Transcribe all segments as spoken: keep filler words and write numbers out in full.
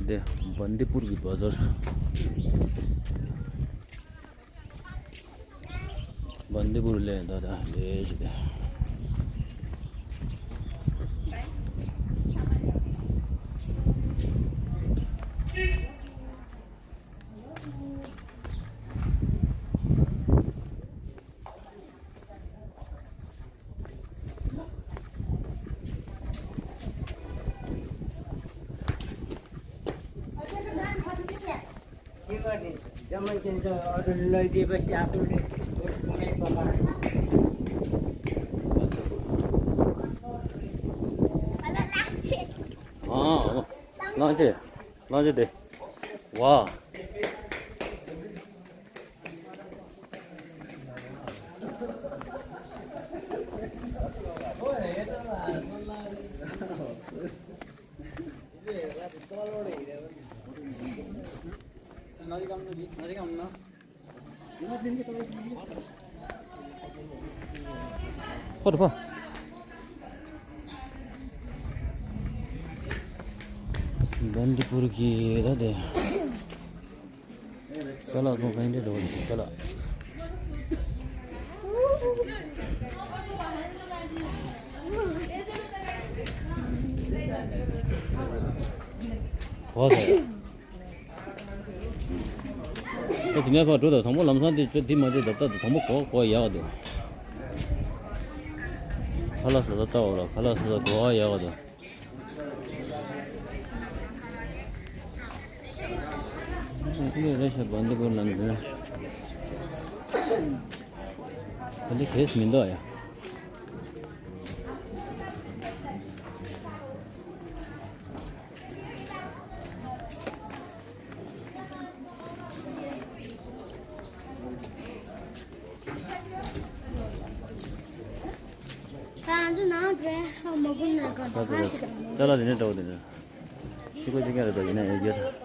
དེ་བན་དེ་པུར་གྱི་བ་ཛར། བན་དེ་པུར་ལས་ད་ད་ལས་ཞིག་དེ། ཨ། ལངས་ཅེས། ལངས་ཅེས་དེ། ཝ། ཧོ་ར་ཕ། བན་དེ་པུར་གྱི་ད་དེ། ས་ལ་ཚོང་ས་འདྲ་འགྲོ་བ་ཞིག་ས་ལ། ཧོ་ས། ད་དེ་ནས་ཕར་འགྲོ་དང་དང་པོ་ལམ་སང་དེ་ཚོ་དེ་མ་བྱས་ད་ལྟ་དང་པོ་གོ་གོ་ཡག་འདུག་ཁ་ལག་ཟ་ས་ལྟ་བ་ལ་ཁ་ལག་ཟ་ས་གོ་བ་ཡག་འདུག་ཨ་ཁུ་ལས་རེ་ཞིག་བན་དེ་པུར་ལ་འདི་ན། ད་འདི་གས་མི་འདུག་ཡ། ད་ང་ཚོ་ནང་འགྲོ་ཡ་ཧ་མ་གོ་ན་ག་ད་ད་ད་ཧ་ཅི་ག་མ་ཙ་ལ་དེ་ནས་འགྲོ་དེ་ནས་གཅིག་པ་གཅིག་རྐྱང་རེད་ད། ཡིན་ན་ཡོད་རྒྱུ་ད།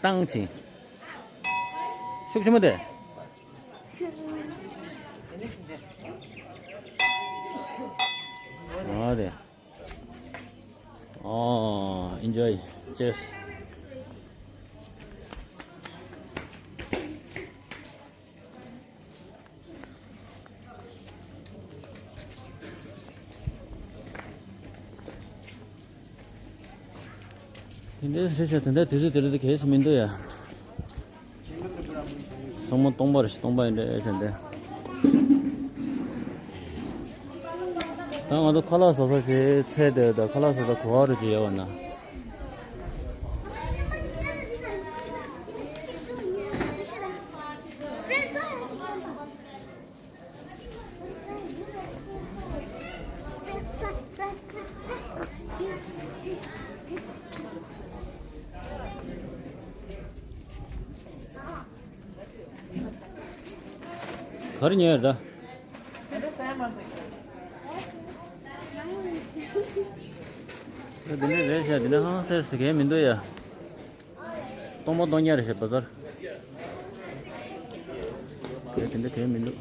བཏང་ཕྱིན། ཤུགས་ཆེན་པོ་དེ། ཨ་དེ། ཨོ། Enjoy. Cheers. དེ་འདྲའི་ཟེར་བྱ་དེ་འདྲ་དུས་ཚོད་དེ་རིང་དེ་གས་སུ་མི་འདུག་ཡ། ཚང་མ་སྟོང་པ་རེད་ཤག་སྟོང་པ་ཡིན་འདྲ་ཟེར་འདི། ད་ང་ཚོ་ཁ་ལག་ཟ་ས་ཅིག་ཚད་དེ་ད་ཁ་ལག་ཟ་ས་གོ་བ་རུ་ཅིག་ཡོད་པ་ན། ག་རེ་ཉོས་ཡོད་ད། ད་འདི་འདྲ་རེད་ཤག་འདི་འདྲ་ཧང་སངས་ཟེར་མཁན་མི་འདུག་ཡ། སྟོང་པ་སྟོང་རྐྱང་རེད་ཤག་བ་ཛར། དེ་དེ་འདྲ་གས་མི་འདུག་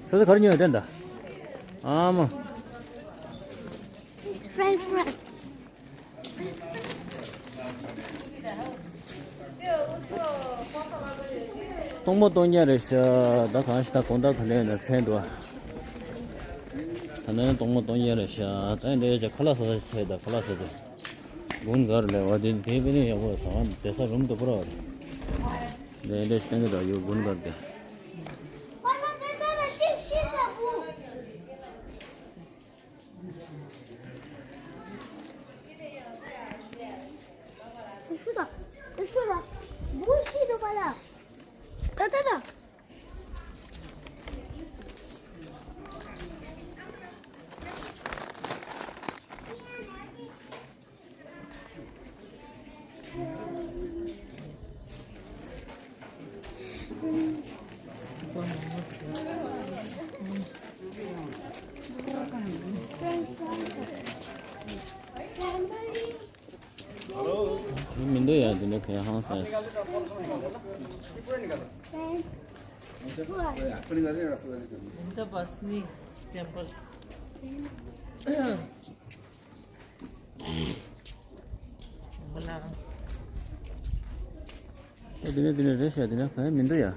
ས་ས་ག་རེ་ཉོས་ཡོད་དེ་འདྲ། ཨ་མ། French fry. སྟོང་པ་སྟོང་རྐྱང་རེད་ཤག་ད་གང་ཞིག་ད་དགོང་དག་ག་ལེ་ན་ཚན་འདུག་ད་ནི་སྟོང་པ་སྟོང་རྐྱང་རེད་ཤག་ད་འདྲ་ཡོད་ཅག་ཁ་ལག་ཟ་ས་ཚད་ད་ཁ་ལག་ཟ་ཚད། དགུན་གར་ལས་བ་དེ་དེ་པེ་ནི་ཡག་པོ་ཟ་བ་དེ་ས་རུམ་དུ་པོ་ར་བ་རེད། འདྲ་འདྲ་ཞིག་གཏན་གི་ད་ཡོད་དགུན་གར་དེ། ཤུ་དང་། ཤུ་དང་། བུ་ཤི་དུ་པ་ལ། ད་ད་ད། མི་འདུག་ཡ། དེ་འདྲ་གས་ཧང་སངས། Indrapasni temple. འདི་ནས་འདི་ནས་རེད་ཤག་འདི་ནས་གང་ཡང་མི་འདུག་ཡ།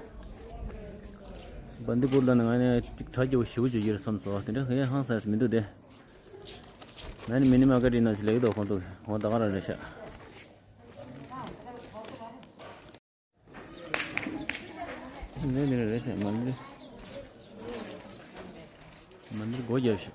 བན་དི་པུར་ལ་ནི་ང་ནས་ཅིག་གྲ་རྒྱས་པོ་ཞེ་པོ་ཅིག་ཡོད་རེད་བསམ་སོང་། དེ་འདྲ་གང་ཡང་ཧང་སངས་མི་འདུག་སྟེ། ང་ནི་མི་ནི་མར་ཀེ་ཊི་ཡིན་ན་ཅིག་ལེགས་འདུག་ཁོང་ཚོ་འོ་ད་ག་རང་རེད་ཤག་འདི་ནས་འདི་ནས་རེད་ཤག་མ་འདི་མ་འདི་སྒོ་རྒྱབ་ཤག་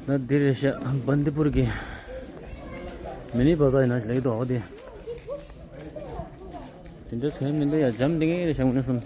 ད་འདི་རེད་ཤག་བན་དི་པུར་གྱི་མི་ནི་བ་ཛར་ཡིན་ན་ལེགས་འདུག་འོ་དེ། དེ་འདྲ་ཚོད་མི་འདུག་ཡ། འཇམ་དེ་ངའི་རེད་ཤག་ངོས་ནས་སོང་།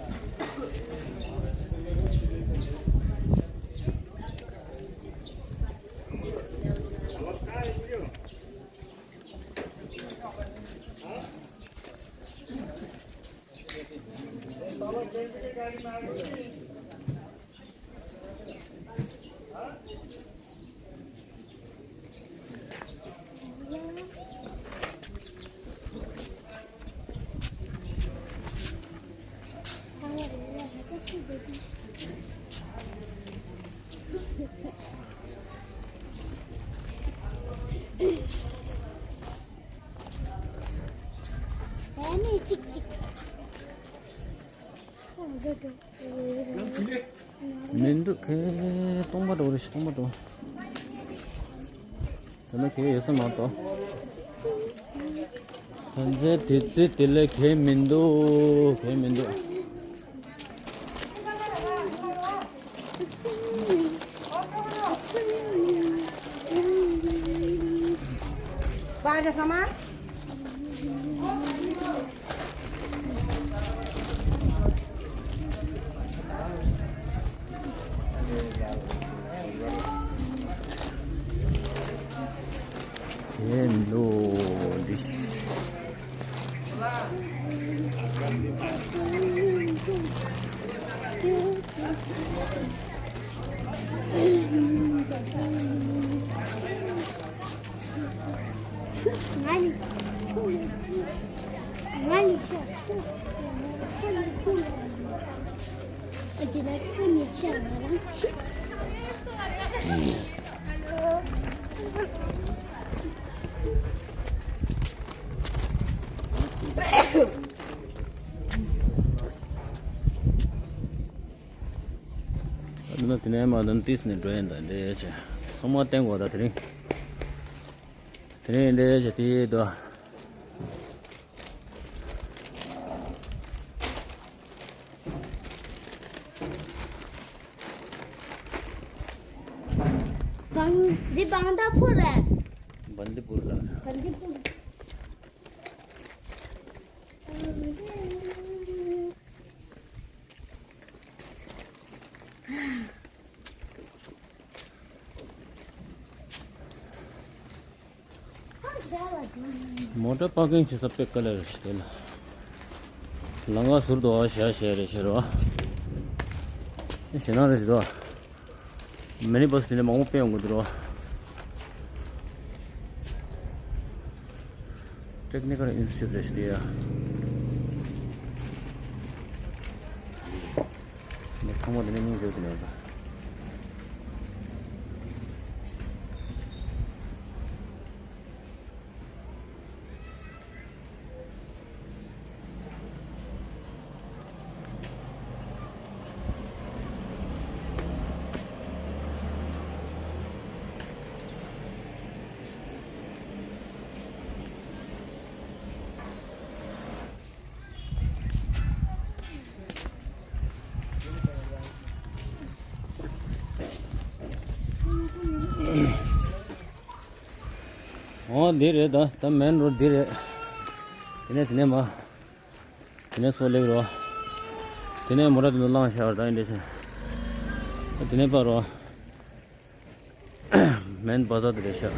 ཨ་ནི་ཅིག་ཅིག་མི་འདུག་གས། སྟོང་པ་འགྲོ་རེད་ཤག་སྟོང་པ་འགྲོ། ད་ནི་གས་ཡོད་ས་མ་གཏོགས། ད་ཚོད་དེ་ཚོད་དེ་ལས་གས་མི་འདུག་གས་མི་འདུག་ཧེ་ལོ་ཌིཤ། ཨ་ནི་དེ་ནས་མར་ལམ་ཏིས་ནས་འགྲོ་ཡིན་ད་འདྲ་བྱས། ཚང་མ་བསྟན་དགོས་ད་དེ་རིང་། དེ་རིང་འདྲ་བྱས་དེ་དོ། བང་འདི་བང་ད་ཕུར་རེད། བན་དི་པུར་ལ། བན་དི་པུར། མོ་ཊ་པར་ཀིང་བྱེད་ས་དཔེ་དཀའ་ལས་རེད་ཤག་དེ་ལ། ལམ་ཁ་ཟུར་དུ་བ་ཞག་ཞག་རེད་ཤག་རོ། ཞེད་སྣང་རེད་ཤག་རོ། མི་ནི་བ་སི་དེ་འདྲ་མང་པོ་སྤེལ་ཡོང་གི་འདུག་རོ། ཊེག་ནི་ཀལ་ཨིན་སི་ཊི་ཊུཊ་རེད་ཤག་དེ་ཡ། འདི་ཚང་མ་དེ་ནས་སྙིང་རྗེ་པོ་དེ་ནས་ཡོད་པ། འོ་འདི་རེད་ད། ད་མེན་རོ་ཌི་འདི་རེད། དེ་ནས་དེ་ནས་མ། དེ་ནས་སོ་ལེགས་རོ། དེ་ནས་མོ་ར་དེ་ཚོ་བླངས་ཤར་ད་ཡིན་འདྲ་ཞིག་དེ་ནས་པ་རོ། མེན་བ་ད་དེ་རེད་ཤག་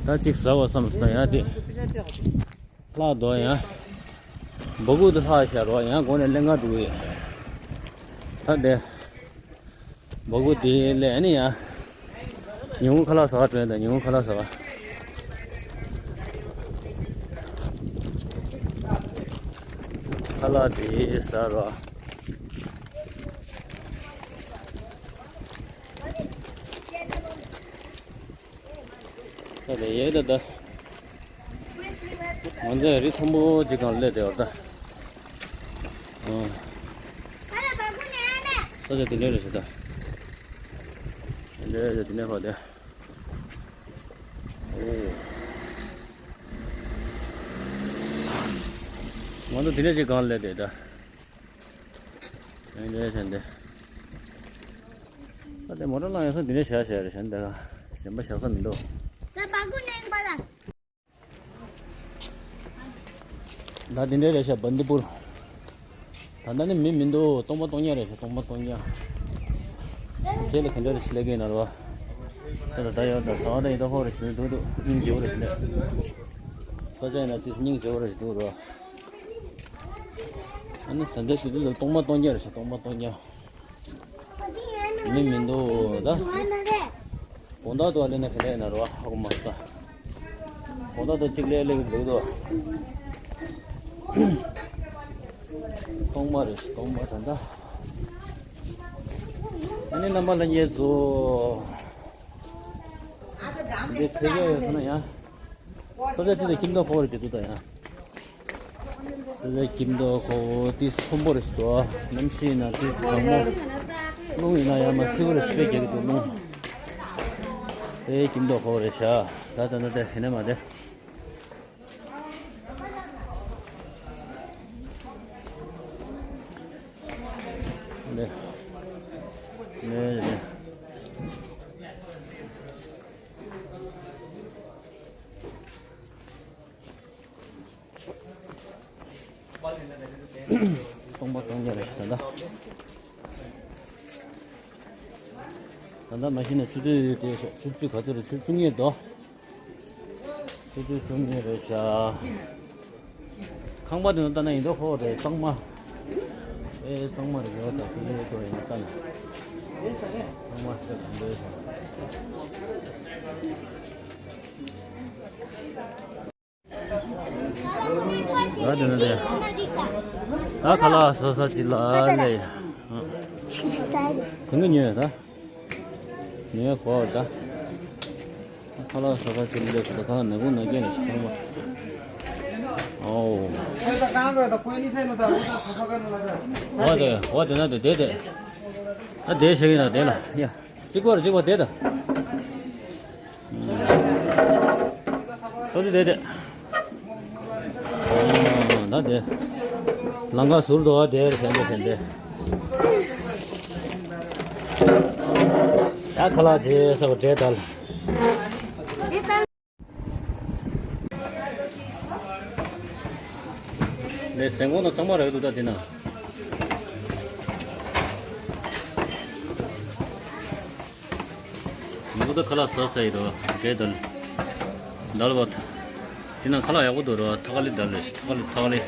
ད་ཅིག་ཟ་བ་བསམ་སོང་ད་ཡ་དེ། ལྷག་འདུག་ཡང་། སྦ་ཁུག་དེ་ལྷག་ཤར་བ་ཡང་སྒོ་ནས་ལེན་ག་འགྲོ་གི་ཡོད། ད་དེ། སྦ་ཁུག་དེ་ལས་ནི་ཡང་། ཉིན་གུང་ཁ་ལག་ཟ་བ་དྲན་དང་ཉིན་གུང་ཁ་ལག་ཟ་བ། ཁ་ལག་དེ་ཟ་རོགས། ད་དེ་ཡས་ད་ད། ང་ཚོས་རི་མཐོན་པོ་ཅིག་སྒང་སླེབས་བསྡད་པ་ད། ཨང་། ས་ཆ་དེ་འདྲ་རེད་ཟེར་ད། དེ་འདྲ་རེད་དེ་ནས་ཕར་དེ། ཨོ། ང་ཚོ་དེ་འདྲ་ཅིག་སྒང་སླེབས་བསྡད་ད། དེ་འདྲ་བྱས་ཏེ། ད་དེ་མོ་ཊ་བླངས་ཡོང་ས་འདི་འདྲ་བྱས་བྱས་རེད་བྱས་ཏེ། གཞན་པ་བཞག་ས་མི་འདུག་ད་འདི་འདྲ་རེད་ཤག་བན་དི་པུར། ད་ལྟ་ནི་མི་མི་འདུག་སྟོང་པ་སྟོང་རྐྱང་རེད་ཤག་སྟོང་པ་སྟོང་རྐྱང་། རྗེས་ལ་ག་འདྲ་རེད་ཤག་ལས་ཀ་ཡིན་ན་རོ། ད་ད་ད་ཡོད་ད་ཟ་བ་ད་ཡིན་ད་ཧོ་རེད་ཤག་འདུག་འདུག་སྙིང་རྗེ་བོ་རེད་ཤག་ས་ཆ་ཡིན་ན་ཏིས་སྙིང་རྗེ་བོ་རེད་ཤག་འདུག་རོ། ཨ་ནི་ད་ལྟ་དེ་དུས་ལ་སྟོང་པ་སྟོང་རྐྱང་རེད་ཤག་སྟོང་པ་སྟོང་རྐྱང་། མི་མི་འདུག་ད། དགོང་དག་ཏུ་ཨ་ལེ་ན་ཁ་ལེ་ན་རོ་ཧ་གོ་མ་སོང་། དགོང་དག་ཏུ་གཅིག་ལས་ལས་འདུག་དོ། སྟོང་པ་རེད་སྟོང་པ་ད་ད། ཨ་ནི་རྣམ་པ་ལྷན་རྒྱས་ཚོ། འདི་ཕེབས་ཡོད་ན་ཡང་། ས་ཆ་དེ་དང་ཁྱིམ་ཐོག་ཁོ་རེ་བྱེད་དུ་ད་ཡང་། ས་ཆ་ཁྱིམ་ཐོག་ཁོ་ཏིས་མཐོན་པོ་རེ་ཞིག་འདུག་གནམ་གཤིས་ན་ཏིས་གྲང་མོ། རླུང་ཡིན་ན་ཡང་མ་བསིལ་བོ་རེ་ཞིག་དཔེ་རྒྱག་གི་འདུག་རླུང་། དེ་ཁྱིམ་ཐོག་ཁོ་རེ་བཞག་ད་ད་ད་དེ་ཧེ་ན་མ་དེ། ནེ་ནེ་ནེ། སྟོང་པ་སྟོང་རྐྱང་རེད་ཤག་ད་ལྟ། ད་ལྟ་མ་གཞི་ནས་ཆུ་ཚོད་དེ་ཆུ་ཚོད་ག་ཚོད་རེད་ཆུ་བཅུ་གཉིས་འདུག་ཆུ་ཚོད་བཅུ་གཉིས་རེད་ཤག་ཁང་པ་དེ་ནང་ལྟ་ན་ཡིན་མདོག་ཁོག་རེད་གཙང་མ། ཨེ་གཙང་མ་རེད་ཡོད་ད་དེ་ཡོད་དོ་ཡིན་ལྟ་ན། གཙང་མ་ཞིག་གང་འདྲ་ཡོད་ཤག་ད་དེ་ན་དེ། ད་ཁ་ལག་ཟ་ས་ཅི་ལ་ལེ། གང་གི་ཉོས་ད། ཉོས་གོ་ད། ཁ་ལག་ཟ་ས་ཅི་ལེ་ད་ཁ་ལག་ནག་ཁུང་ནག་རྐྱང་ནས་ཤི་ཁོང་མ། ཨོ། འོ་དེ་འོ་དེ་ན་དེ་དེ་དེ། ད་དེ་ཤི་གི་ན་དེ་ལ་ཡ། གཅིག་པར་གཅིག་པ་དེ་ད། སོ་སོ་དེ་དེ། ད་དེ། ལང་ཀ་ཟུར་དུ་བ་དེ་རེད་ཟེར་འདི་ཟེར་འདི། ད་ཁ་ལག་ཅེས་ཟེར་བ་དེ་ད། དེ་ཟན་གོང་དང་གཙང་མ་རག་འདུག་ད་དེ་ན། ང་ཚོ་ད་ཁ་ལག་ཟ་ཚར་ཡི་རོ། འབྲས་དང་། དལ་བ། དེ་ན་ཁ་ལག་ཡག་པོ་འདུག་རོ། ཐ་ཀ་ལི་དལ་རེད། ཐ་ཀ་ལི་ཐ་ཀ་ལི།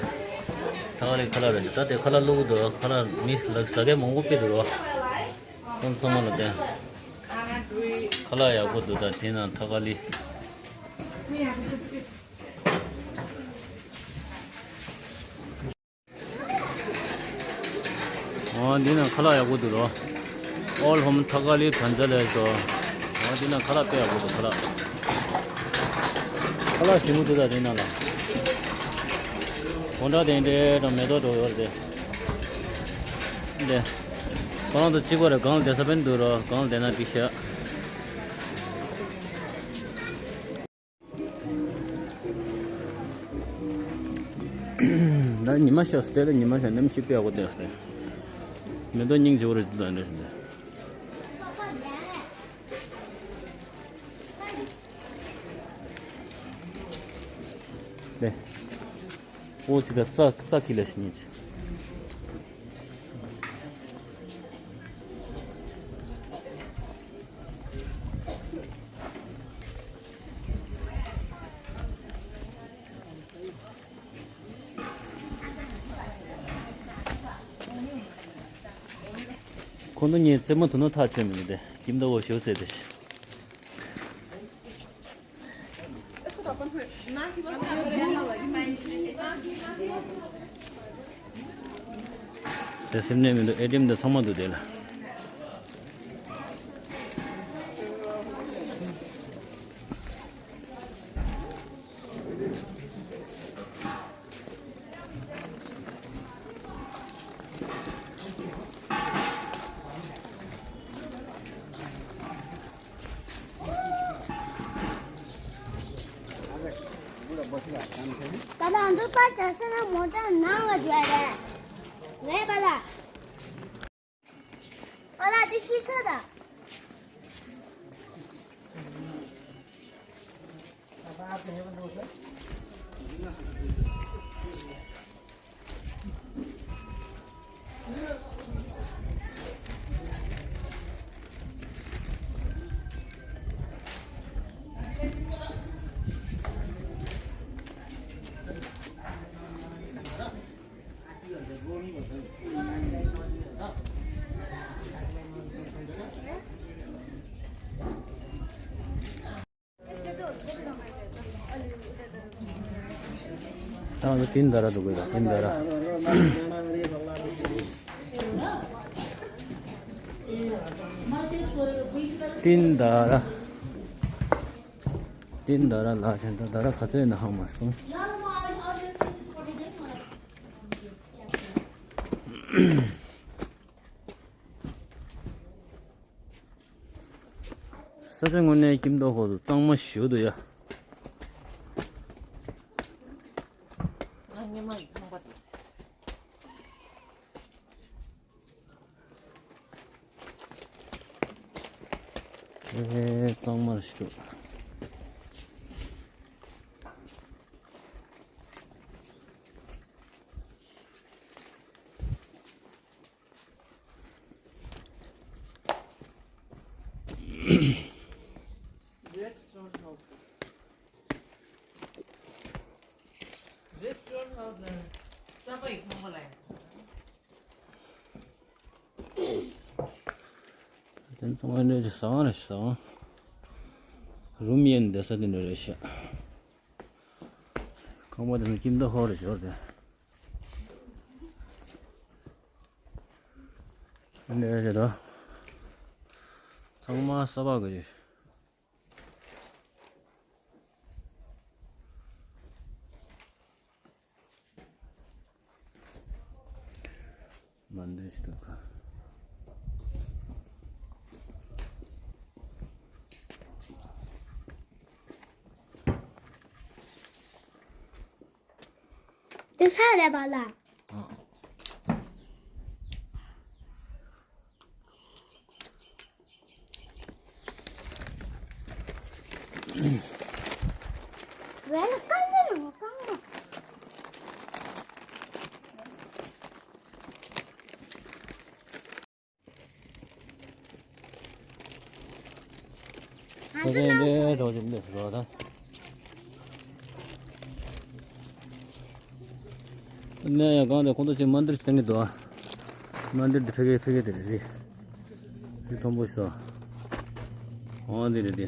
ཐ་ཀ་ལི་ཁ་ལག་རེད། ད་དེ་ཁ་ལག་བླུག་གི་འདུག་ཁ་ལག་མི་ལ་ཟ་མཁན་མང་པོ་དཔེ་འདུག་རོ། ཁོང་ཚང་མ་ལ་བསྟན། ཁ་ལག་ཡག་པོ་འདུག་ད་དེ་ན་ཐ་ཀ་ལི། འོ་འདི་ན་ཁ་ལག་ཡག་པོ་འདུག་རོ། All Home Thakali Bhanjal ལས་སོ། འོ་འདི་ན་ཁ་ལག་དཔེ་ཡག་པོ་འདུག་ཁ་ལག་ཁ་ལག་ཞིམ་པོ་འདུག་ད་འདི་ན་ལ། གོང་ཁྲ་དེ་འདྲའི་དང་མེ་ཏོག་འགྲོ་ཡོད་རེད། འདི། ཁོ་རང་ཚོ་གཅིག་པ་རེད། སྒང་ལ་བསྡད་ས་ཕན་འདུག་རོ། སྒང་ལ་བསྡད་ན་འགྲིག་ཤག་ད་ཉི་མ་ཤར་སྟེ་ལ་ཉི་མ་ཤར་གནམ་གཤིས་དཔེ་ཡག་པོ་བསྡད་སྟེ། མེ་ཏོག་སྙིང་རྗེ་བོ་རེད་འདུག་འདྲ་ཞིག་འདུག་ལེ། ཨོ་ཅི་ད་རྩ་རྩ་ཁྱི་ལ་ཞིག་ཉིད། ཁོ་ནོ་ངའི་རྩེད་མོ་དུ་ནོ་ཐག་ཆོད་མི་འདུག་སྟེ། ཁྱིམ་ཟླ་བོ་ཞོ་ཟེར་ཏེ། དེ་སེམས་ནས་མི་འདུག་ཨེ་ཊི་ཨེམ་འདི་ཚང་མ་འདུག་དེ་ལ། ད་ལྟ་འདུག་པར་བྱ་ས་ན་མོ་ཊ་ནང་ལ་འཇོག་རེད། རེད་པ་ལ། ཨ་ལ་དེ་ཤི་ས་ད། ད་ང་ཚོ་ཏིན་ད་ར་འགྲོ་གི་ཡོད། ཏིན་ད་ར། ཏིན་ད་ར། ཏིན་ད་ར་ལ་ཆེན་ད་ད་ར་ག་ཚོད་ཡིན་ན་ཧ་མ་སོང་། ས་ཆ་དངོས་གནས་ཁྱིམ་ཐོག་ཁོག་ཏུ་གཙང་མ་ཞེ་པོ་འདུག་ཡ། ཨེ་གཙང་མ་ཞིག་འདུག Restaurant house. Restaurant house ལ་ས་པའི་ཁང་པ་ལ་ཡང་། དེ་ཚང་མ་འདྲ་ཅིག་ཟ་ཁང་རེད་ཤག་ཟ་ཁང་། རུམ་ཡན་བསྡད་ས་དེ་འདྲ་རེད་ཤག་ཁང་པ་དེ་ཚོ་ཁྱིམ་ཐོག་ཁོག་རེད་ཤག་དེ། འདི་རེད་དོ། ཚང་མ་ས་ཕག་གི་རེད། མ་འདྲ་ཞིག་འདུག་ག་འདི་ས་རེད་པ་ལ། ཨ། ཝེལ་ཀམ་ནི་ནོ་ཀམ་ནོ། ང་ཚོ་ནང་ཁོ་རེ་རེ་རོགས་ཀྱི་མི་རོགས་དང་། ནས་ཡང་གང་དུ་ཁོང་ཚོ་ཅིག་མན་དིར་ཅིག་བཏང་གི་འདུག་མན་དིར་འདི་ཕ་གི་ཕ་གི་དེ་རེད། འདི་མཐོན་པོ་ཞིག་འདུག་འོ་འདི་རེད་འདི།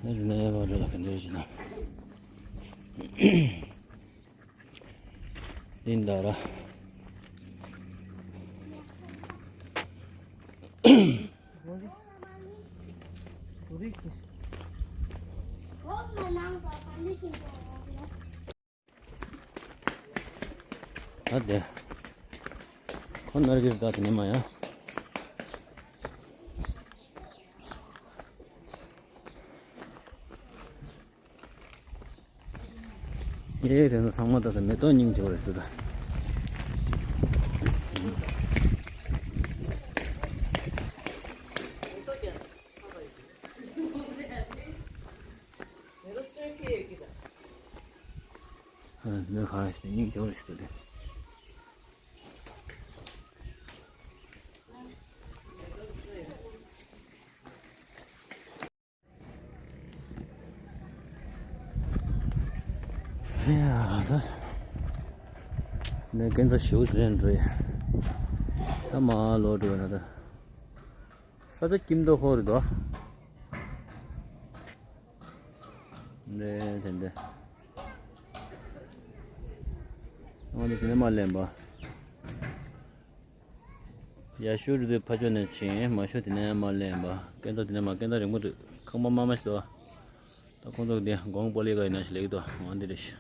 འདི་ནས་ཡར་བ་རེད་ལ་ག་འདྲ་ཞིག་ན། འདི་འདྲ་ར། ད་དེ། ཁོ་ནར་གིར་ད་དེ་ནས་མ་ཡ། ཨེ་རེད་ན་ཚང་མ་ད་ལྟ་མེ་ཏོག་སྙིང་རྗེ་བོ་རེད་འདུག་ད། ཨ་མེ་ཁ་ཞིག་སྙིང་རྗེ་བོ་རེད་འདུག་ད། ཡ་ད། ནས་ཀན་ད་ཞུ་ཟེན་རེད། ད་མ་ལོ་འགྲོ་ན་ད། ས་ཆ་ཀིམ་དོ་ཧོ་རེད་དོ། ནས་དེ་འདྲ། ཨོ་ནི་དེ་ནས་མ་ལེན་པ། ཡ་ཤུ་རི་དུ་ཕ་ཆོ་ནས་ཕྱིན་མ་ཤོ་དེ་ནས་མ་ལེན་པ། ཀན་ད་དེ་ནས་མ་ཀན་ད་རིང་མོ་དུ་ཁང་པ་མ་མ་ཞིག་དོ། ད་ཁོང་ཚོ་དེ་གོང་པོ་ལི་ག་ཡིན་ན་ཞིག་ལེགས་དོ་འོ་འདི་རེད་ཤི།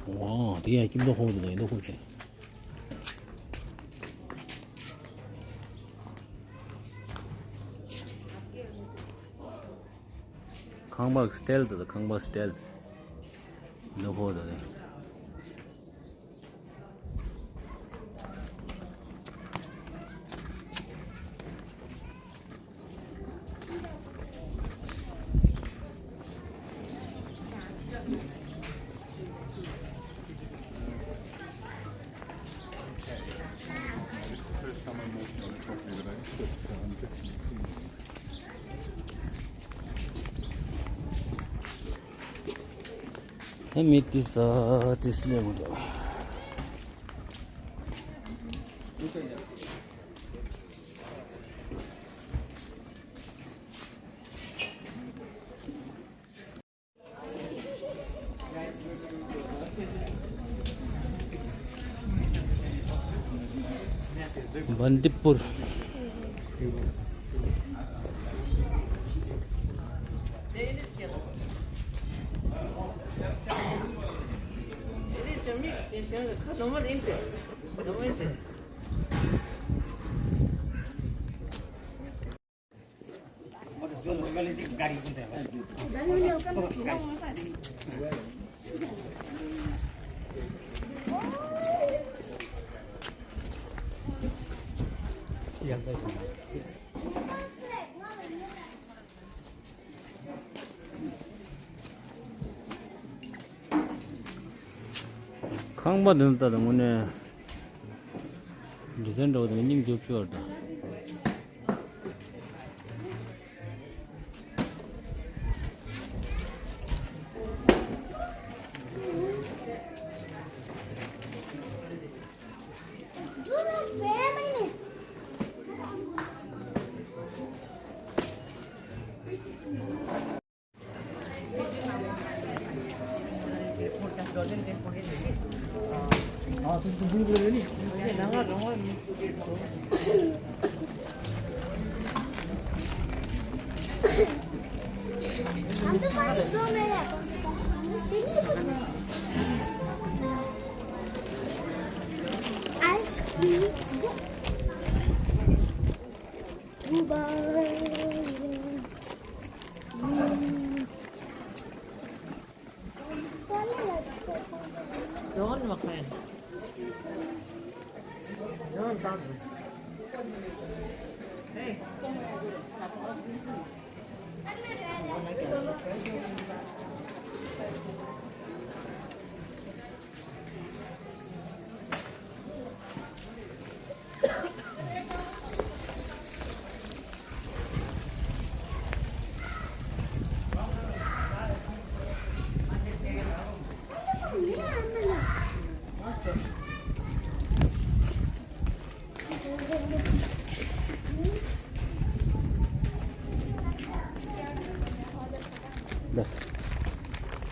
ཝང་། དེ་ཡང་ཀིམ་ཏོ་ཧོ་དེ་ཡིན་ཏོ་ཧོ་ཅེ། ཁང་པ་སི་ཊལ་དེ་ཁང་པ་སི་ཊལ་ནོ་ཧོ་དེ། ད་མི་ཏི་ས་ཏི་སི་ལེ་མོ་དང་། བན་དི་པུར། ཁང་པ་འདི་ལྟ་དང་དངོས་གནས་ཌི་ཛའིན་འདྲ་བོ་དང་སྙིང་རྗེ་པོ་ཡོད་རེད་ད།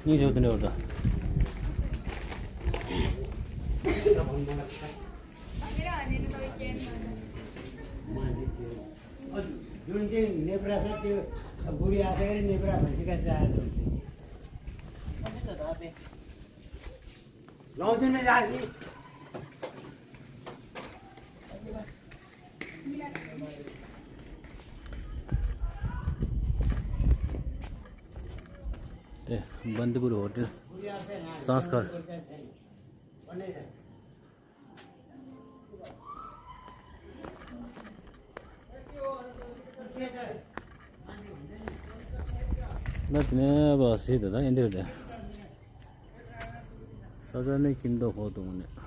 གཉིས་བྱོས་དེ་འདྲ་བར་དུ། དེ་བན་དྷི་པུར་ཧོ་ཊེལ་སངས་ཀར། ན་དེ་ནས་བ་སི་དེ་དང་ཨེ་འདྲ་རེད། ས་ས་ནས་ཁྱིམ་ཐོག་ཧོ་དུང་ནས།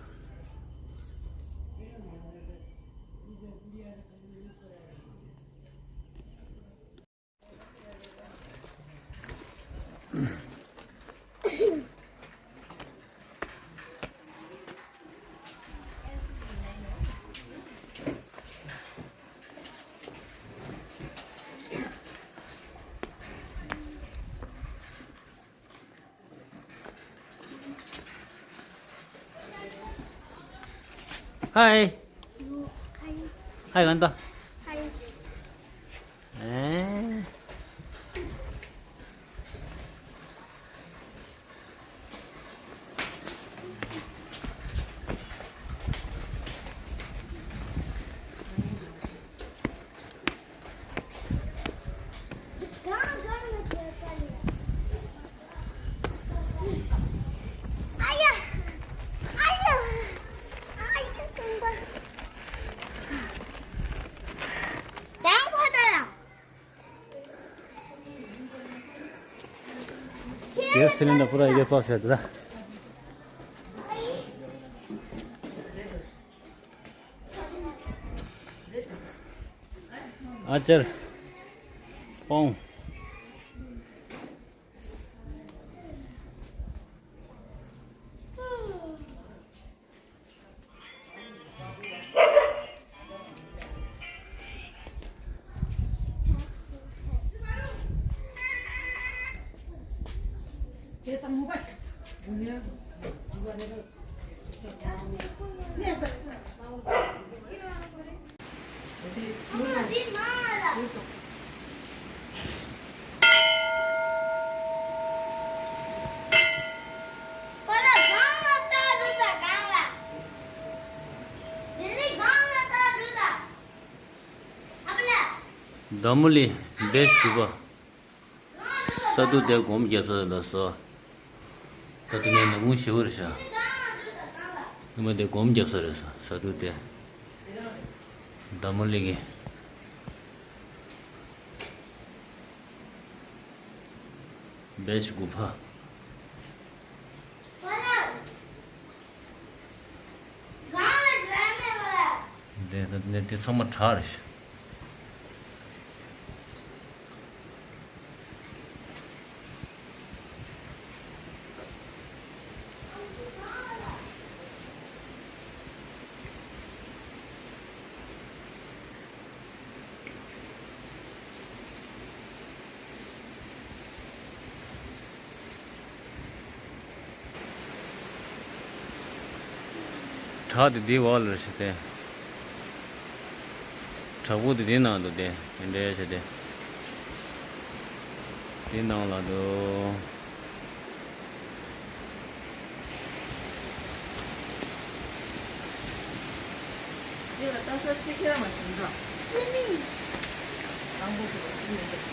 ཧའི། ཧའི་གང་ལྟ། ཧའི། ཨེ། གེ་སི་སི་ལིན་ཌར་པུ་ར་ཡོད་པ་བཤད་ད། ཨ་ཅར། པོང་། ཟླ་མོ་ལི་བེ་ཤ་དགུ་པ། ས་འདུག་དེ་སྒོམ་རྒྱབ་ས་ལ་ཟོ། ད་དེ་ནས་ནམ་གུང་ཞེ་པོ་རེད་ཤག་ཉི་མ་དེ་སྒོམ་རྒྱབ་ས་རེད་ཟོ། ས་འདུག་དེ། ཟླ་མོ་ལི་གི་བེ་ཤ་དགུ་པ། དེ་དེ་དེ་ཚང་མ་བྲག་རེད་ཤག་བྲག་དེ་འདིའི་འོག་ལ་རེད་ཤག་སྟེ། བྲག་ཕུག་དེ་འདིའི་ནང་དུ་སྟེ། དེ་འདྲའི་ཆ་དེ། དེའི་ནང་ལ་འདུག་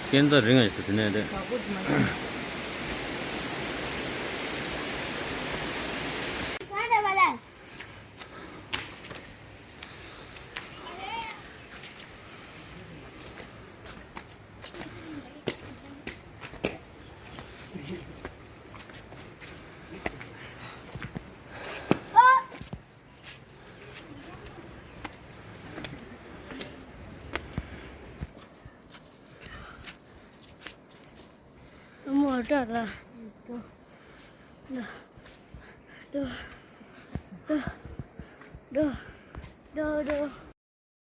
སྐས་འཛེག་རིང་ང་ཞིག་ཏུ་དེ་ནས་རེད། མོ་ཏྲ་ལ། ཏོ། ཏོ། ཏོ། ཏོ།